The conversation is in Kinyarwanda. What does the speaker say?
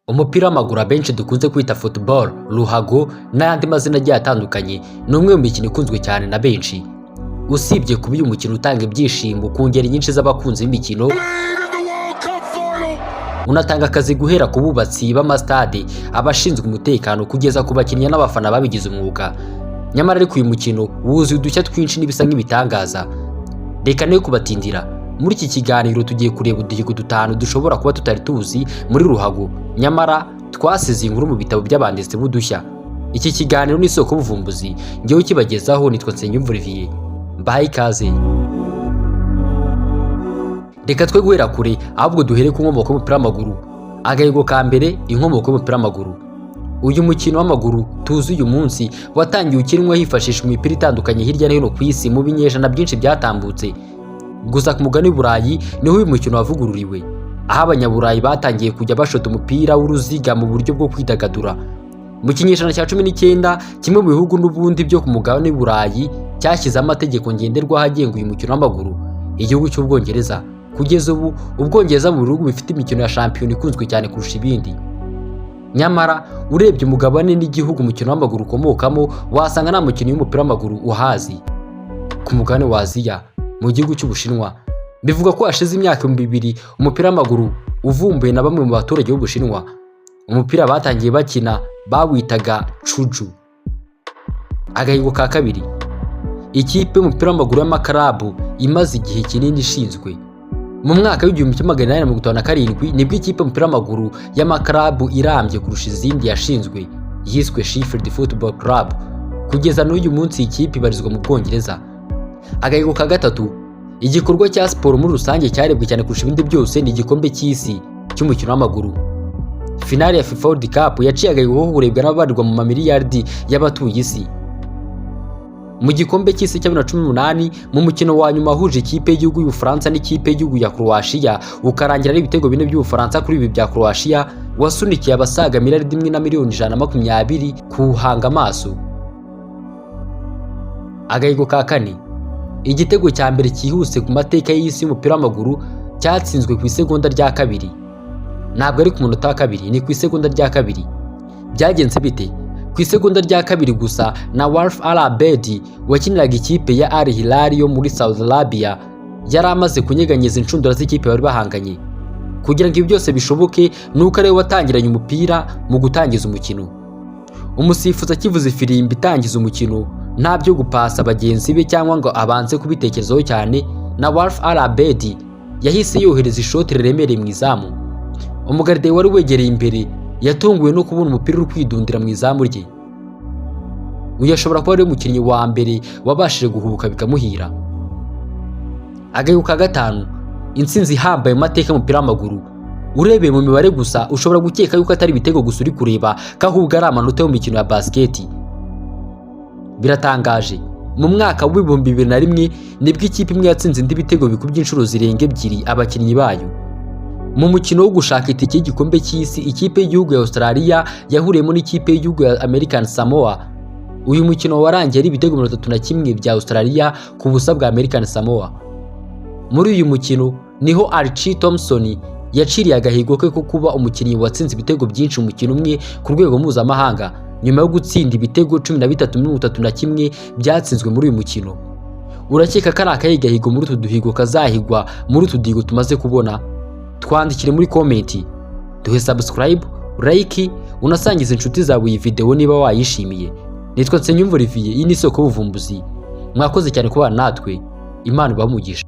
Umupira w'amaguru, abenshi dukunze kwita football, ruhago n'ayandi mazina agiye atandukanye, ni umwe mu mikino ikunzwe cyane na benshi. Usibye kuba uyu mukino utanga ibyishimo ku ngeri nyinshi z'abakunzi b'imikino, unatanga akazi guhera ku bubatsi b'amasitade, abashinzwe umutekano, kugeza ku bakinnyi n'abafana babigize umwuga. Nyamara ariko uyu mukino wuzuye udushya twinshi n'ibisa nk'ibitangaza. Reka ne kubatindira, muri iki kiganiro tugiye kureba uduhigo dutanu dushobora kuba tutari tuzi muri ruhago, nyamara twasize inkuru mu bitabo by'abanditsi b'udushya. Iki kiganiro ni Isoko y'Ubuvumbuzi, ngewe ukibagezaho nitwa Nsengiyumva Olivier, mbahaye ikaze. Reka twe guhera kure, ahubwo duhere ku nkomoko y'umupira w'amaguru. Agahigo ka mbere: inkomoko y'umupira w'amaguru. Uyu mukino w'amaguru tuzi uyu munsi watangiye ukinwa hifashishwa imipira itandukanye hirya no hino ku isi mu binyejana byinshi byatambutse. Gusa ku mugani w'Uburayi niho uyu mukino wavugururiwe, aho Abanyaburayi batangiye kujya bashota umupira w'uruziga mu buryo bwo kwidagadura. Mu kinyejana cya 19, kimwe mu bihugu n'ubundi byo ku mugabane w'Uburayi cyashyizeho amategeko ngenderwaho agenga uyu mukino w'amaguru, igihugu cy'Ubwongereza. Kugeza ubu Ubwongereza mu bihugu bifite imikino ya shampiyona ikunzwe cyane kurusha ibindi. Nyamara urebye umugabane n'igihugu umukino w'amaguru ukomokamo, wasanga nta mukinnyi w'umupira w'amaguru uhazi. Ku mugabane wa Aziya, mu gihugu cy'Ubushinwa, bivuga ko hashize imyaka 2000 umupira w'amaguru uvumbuwe na bamwe mu baturage b'Ubushinwa. Umupira batangiye bakina bawitaga cuju. Agahigo ka kabiri: ikipe y'umupira w'amaguru y'amakarabu imaze igihe kinini ishinzwe. Mu mwaka w'1857 nibwo ikipe y'umupira w'amaguru y'amakarabu irambye kurusha izindi yashinzwe, yiswe Sheffield Football Club. Kugeza n'uyu munsi iyi kipe ibarizwa mu Bwongereza. Agahigo ka gatatu: igikorwa cya siporo muri rusange cyarebwe cyane kurusha ibindi byose ni igikombe cy'isi cy'umukino w'amaguru. Finale ya FIFA World Cup yaciye agahigo ko kurebwa n'ababarirwa mu mamiliyaridi y'abatuye isi. Mu gikombe cy'isi cya 2018, mu mukino wa nyuma wahuje ikipe y'igihugu y'Ubufaransa n'ikipe y'igihugu ya Croatia, ukarangira ari ibitego bine by'Ubufaransa kuri bibiri bya Croatia, wasunikiye abasaga miliyaridi 1 na miliyoni 120 kuwuhanga amaso. Agahigo ka kane: igitego cya mbere cyihuse ku mateka y'isi y'umupira w'amaguru cyatsinzwe ku isegonda rya kabiri. Ntabwo ari ku munota wa kabiri, ni ku isegonda rya kabiri. Byagenze bite? Ku isegonda rya kabiri gusa, Nawaf Al Abed wakiniraga ikipe ya Al Hilal yo muri Saudi Arabia yari amaze kunyeganyeza inshundura z'ikipe bari bahanganye. Kugira ngo ibi byose bishoboke ni uko ariwe watangiranye umupira mu gutangiza umukino. Umusifuzi akivuza ifirimbi itangiza umukino, nta byo gupasa bagenzi be cyangwa ngo abanze kubitekerezaho cyane, Nawaf Al Abed yahise yohereza ishoti riremereye mu izamu. Umugaride wari wegereye imbere yatunguwe no kubona umupira uri kwidundira mu izamu rye. Uyu ashobora kuba ariwe mukinnyi wa mbere wabashije guhubuka bikamuhira. Agahigo ka gatanu: intsinzi ihambaye mu mateka y'umupira w'amaguru. Urebeye mu mibare gusa, ushobora gukeka yuko atari ibitego gusa uri kureba, ko ahubwo ari amanota yo mu mikino ya basiketi. Biratangaje, mu mwaka w'2001 nibwo ikipe imwe yatsinze indi bitego bikubye inshuro zirenga ebyiri abakinnyi bayo. Mu mukino wo gushaka itike y'igikombe cy'isi, ikipe y'igihugu ya Australia yahuriyemo n'ikipe y'igihugu ya American Samoa. Uyu mukino warangiye ari ibitego 31 bya Australia ku busa bwa American Samoa. Muri uyu mukino niho Archie Thompson yaciriye agahigo ke ko kuba umukinnyi watsinze ibitego byinshi mu mukino umwe ku rwego mpuzamahanga, nyuma yo gutsinda ibitego 13 31 byatsinzwe muri uyu mukino. Urakeka ko ari akahe gahigo muri utu duhigo kazahigwa muri utu duhigo tumaze kubona? Twandikire muri comment, duhe subscribe, like, unasangize inshuti zawe iyi video niba wayishimiye. Nitwa Nsengiyumva Olivier, iyi ni Isoko y'Ubuvumbuzi. Mwakoze cyane kubana natwe, Imana ibahe umugisha.